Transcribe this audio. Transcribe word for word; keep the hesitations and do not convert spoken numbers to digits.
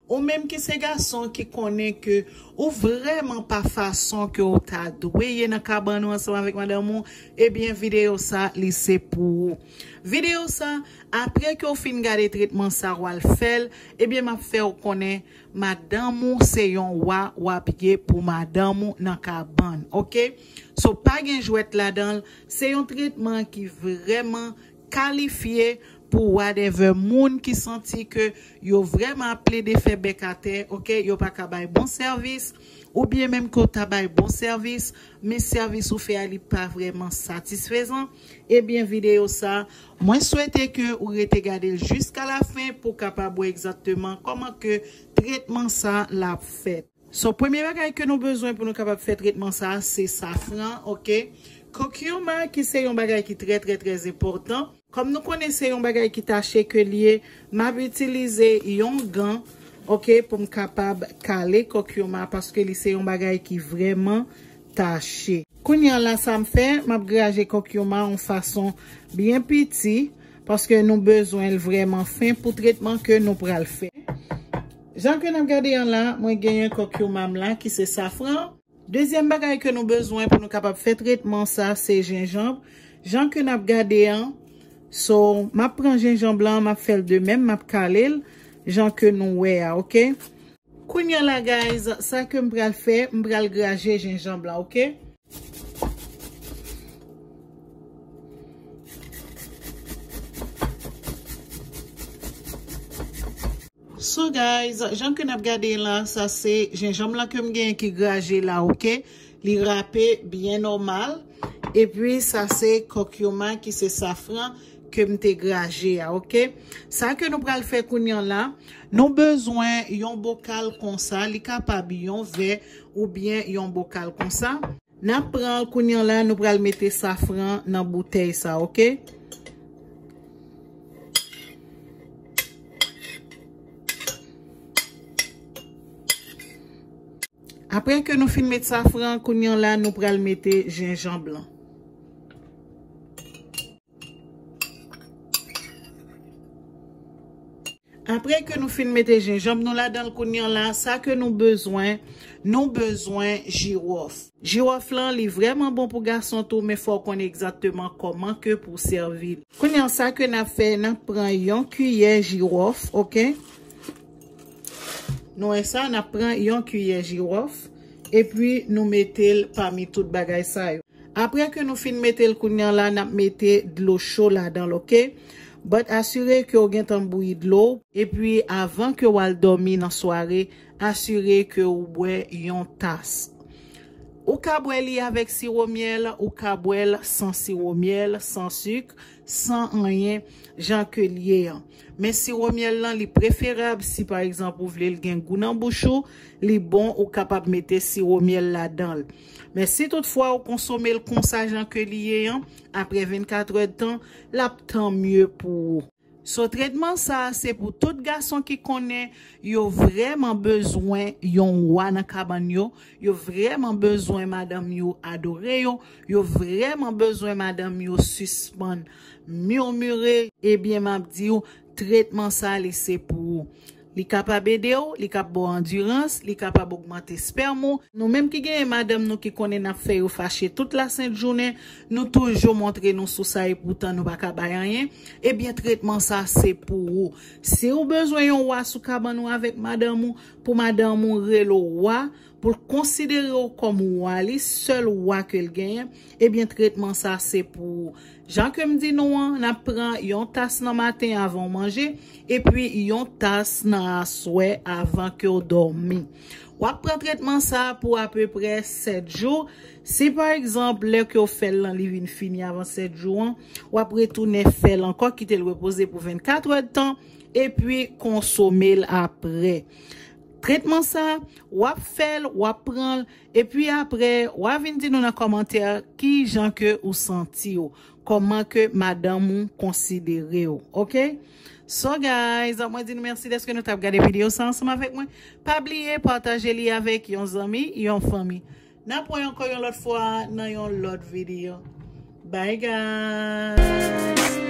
Ou menm ki se gason ki konnen ke ou vrèman pa fason ke ou ta dwe ye nan kabann ou ansanm avèk madanm ou, ebyen videyo sa li se pou ou. Videyo sa, apre ke w fin gade tretman sa w al fè l, ebyen m ap fè w konnen madanm ou se yon wa w ap ye pou madanm ou nan kabann, oke? So pa gen jwèt ladan l, se yon tretman ki vrèman kalifye pou whatever moun ki santi ke yo vrèman ap plede fè bèk atè, oke, yo pa ka bay bon sèvis, oubyen menm ke w ta bay bon sèvis, men sèvis ou fè a li pa vrèman satisfezan, ebyen videyo sa, mwen swete ke ou rete gade l jiska la fen pou w kapab wè egzakteman kòman ke tretman sa l ap fèt. So, premye bagay ke nou bezwen pou nou kapab fè tretman sa, se safran, oke? Kokyoma ki se yon bagay ki trè, trè, trè enpòtan. Kòm nou konnen se yon bagay ki tache ke l ye, m ap itilize yon gan, oke, pou m kapab kale kokyoma paske li se yon bagay ki vrèman tache. Kounye a la sa m fè, m ap graje kokyoma yon fason byen piti paske nou bezwen l vrèman fen pou tretman ke nou pral fè. Jan ke n ap gade an la, mwen genyen kokyoma m la ki se safran. Dezyèm bagay ke nou bezwen pou nou kapab fè tretman sa, se jenjanm. Jan ke n ap gade an, so, m ap pran jenjanm lan, m ap fè l de menm, m ap kale l, jan ke nou wè a, oke? Kounye a la, guys, sa ke m pral fè, m pral graje jenjanm lan, oke? So guys, jan ke n ap gade la, sa se jenjanm lan ke m genyen ki graje la, oke? Li rape byen nòmal. Epi sa se kokyoma ki se safran ke m te graje a, oke? Sa ke nou pral fè kounye a la, nou bezwen yon bokal konsa, li kapab yon vè oubyen yon bokal konsa. N ap pran kounye a la, nou pral mete safran nan boutèy sa, oke? Apre ke nou fin met safran, kounye a la, nou pral mete jenjanm lan. Apre ke nou fin mete jenjanm nou ladan l kounye a la, sa ke nou bezwen, nou bezwen jiwòf. Jiwòf lan, li vrèman bon pou gason tou, men fò w konnen egzakteman kòman ke pou w sèvi l. Kounye a, sa ke n ap fè, n ap pran yon kiyè jiwòf, oke? Nou wè sa, n ap pran yon kiyè jiwòf, epi nou mete l pami tout bagay sa yo. Apre ke nou fin mete l kounye a la, n ap mete dlo cho ladan l, oke? But asire ke w gentan bouyi dlo w, epi avan ke w al dòmi nan sware, asire ke w bwè yon tas. Ou ka bwè li avèk siwo myèl, ou ka bwè l san siwo myèl, san sik, san anyen, jan ke l ye an. Men siwo myèl lan, li preferab si pa egzanp ou vle l gen gou nan bouch ou, li bon ou kapab mete siwo myèl ladan l. Men si toutfwa ou konsome l konsa jan ke li ye an, apre vennkat èdtan, l ap tan mye pou ou. So tretman sa a se pou tout gason ki konnen yo vrèman bezwen yon wa nan kabann yo, yo vrèman bezwen madanm yo adore yo, yo vrèman bezwen madanm yo sispann mimire, ebyen m ap di w, tretman sa li se pou ou. Li kapab ede w, li kab ba w andirans, li kapab ogmante spèm ou. Nou menm ki genyen madanm nou ki konnen n ap fè yo fache tout lasent jounen, nou toujou montre nou sou sa epoutan nou pa ka bay anyen, ebyen tretman sa se pou ou. Si w bezwen yon wa sou kabann ou avèk madanm ou, pou madanm ou rele w wa, pou l konsidere w kòm wa li, sèl wa ke l genyen, ebyen tretman sa se pou ou. Jan ke m di nou an, n ap pran yon tas nan maten avan w manje, epi yon tas nan aswè avan ke w dòmi. W ap pran tretman sa a pou apeprè sèt jou. Si pa egzanp, lè ke w fè l lan li vin fini avan sèt jou an, w ap retounen fè l ankò, kite l repoze pou vennkat èdtan, epi konsome l apre. Tretman sa, w ap fè l, w ap pran l, epi apre, w a vin di nou nan kòmantè kijan ke ou santi w, kòman ke madanm ou konsidere w, oke? So guys, mwen di nou mèsi dèske nou t ap gade videyo sa ansanm avèk mwen. Pa bliye pataje li avèk yon zanmi, yon fanmi. N ap wè ankò yon lòt fwa nan yon lòt videyo. Bye guys!